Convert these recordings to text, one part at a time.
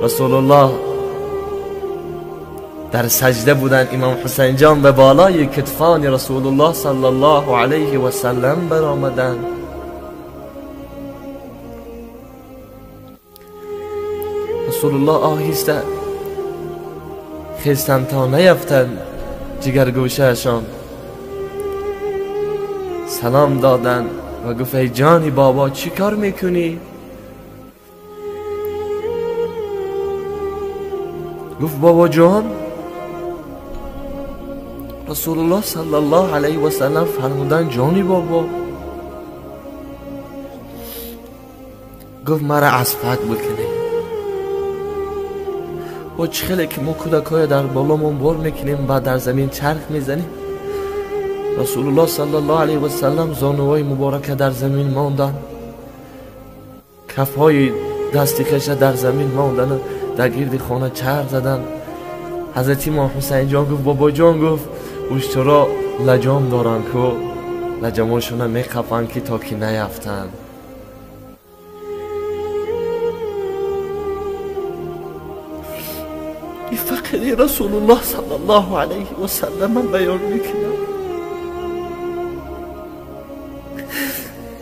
رسول الله در سجده بودن، امام حسین جان به بالای کتفان رسول الله صلی الله علیه و سلم برآمدند. رسول الله آهسته خیستن تا نیفتند جگرگوشهشان، سلام دادن و گفت ای جانی بابا چی کار میکنی؟ گفت بابا جان، رسول الله صلی الله علیه و سلم فرمودن جانی بابا. گفت مرا اسفک بکنی. و چخله که ما کودکای در بالامون بار میکنیم و در زمین چرخ میزنیم، رسول الله صلی الله علیه و سلم زانوهای مبارک در زمین ماندن، کفهای دستی خیش در زمین ماندن، در گرد خانه چرخ زدن. حضرت امام حسین جان گفت بابا جان، گفت اشترا لجام دارن که لجاماشون میخفن که تا که نیفتن. فقیری رسول الله صلی الله علیه و سلم من بیان میکنم.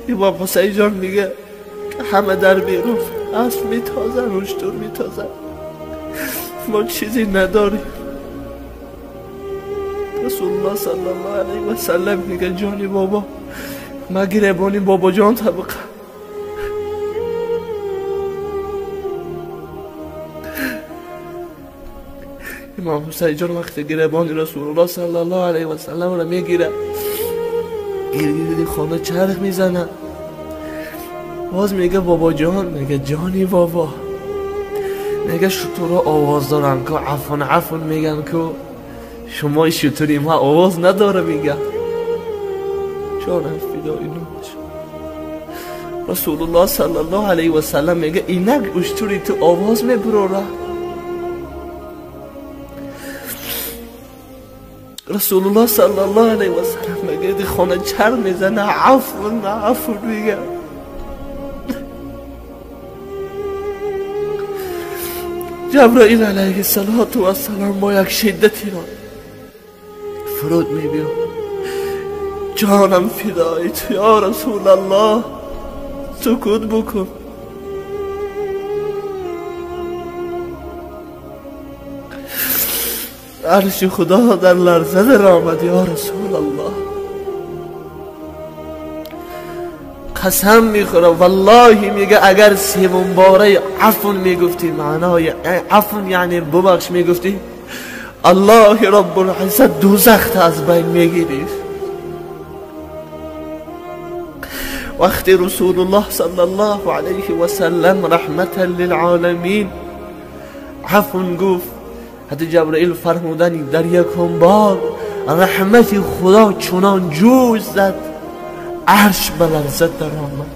امام حسین جان میگه همه در بیرون اسب میتازن، اشتر میتازن، ما چیزی نداریم. رسول الله صلی الله علیه و سلم میگه جانی بابا، ما گریبانی بابا جان طبقه. امام حسین جان وقتی گریبان رسول الله صلی الله علیه و سلم را میگیره، گیر خانه چرخ میزنه، باز میگه بابا جان، میگه جانی بابا، میگه شترها آواز دارن که عفون عفون میگن که شما شتری ما آواز نداره، میگه جانم فدای نوش. رسول الله صلی الله علیه و سلم میگه اینک اشتری تو آواز میبراره. رسول الله صلی الله علیه و سلم میگه دی خانه چر میزنه، عفون عفون میگه. جبرائیل علیه السلام با یک شدتی را فرود میبیاد، جانم فدای تو یا رسول الله، سکوت بکن. عرش خدا در لرزه در آمد یا رسول الله. قسم میخورم والله، میگه اگر سیمون باره عفون میگفتی، معنای عفون یعنی ببخش میگفتی، الله رب العزت دوزخت از بین میگیری. وقتی رسول الله صلی الله علیه و سلم رحمتا للعالمین عفون گفت، حتی جبرائیل فرمودن در یکم بار رحمت خدا چنان جوش زد، عرش به لرزه در آمد.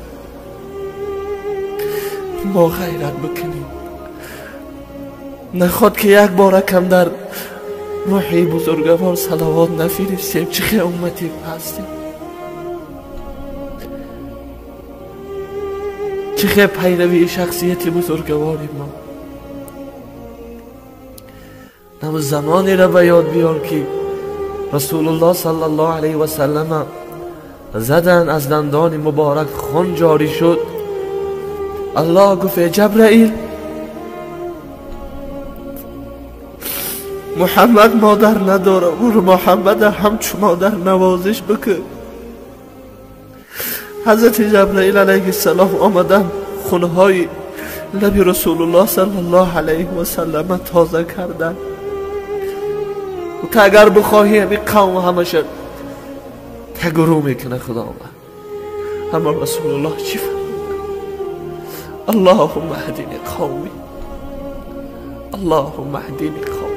ما غیرت بکنیم، نخواد که یک بار کم در روحی بزرگوار صلوات نفرستیم. چه خیلی امتی هستیم، چه خیلی پیروی شخصیت بزرگواری ما. نمو زمانی را به یاد بیار که رسول الله صلی الله علیه و سلم زدن، از دندان مبارک خون جاری شد. الله گفت جبرائیل، محمد مادر نداره، او رو محمد همچو مادر نوازش بکن. حضرت جبرائیل علیه السلام آمدن، خونهای لب رسول الله صلی الله علیه و سلم تازه کردن. و تا اگر بخواهی همین قوم همشه تگرو میکنه خداوند. اما رسول الله چی فرمود؟ اللهم اهدنی قومی، اللهم اهدنی قومی.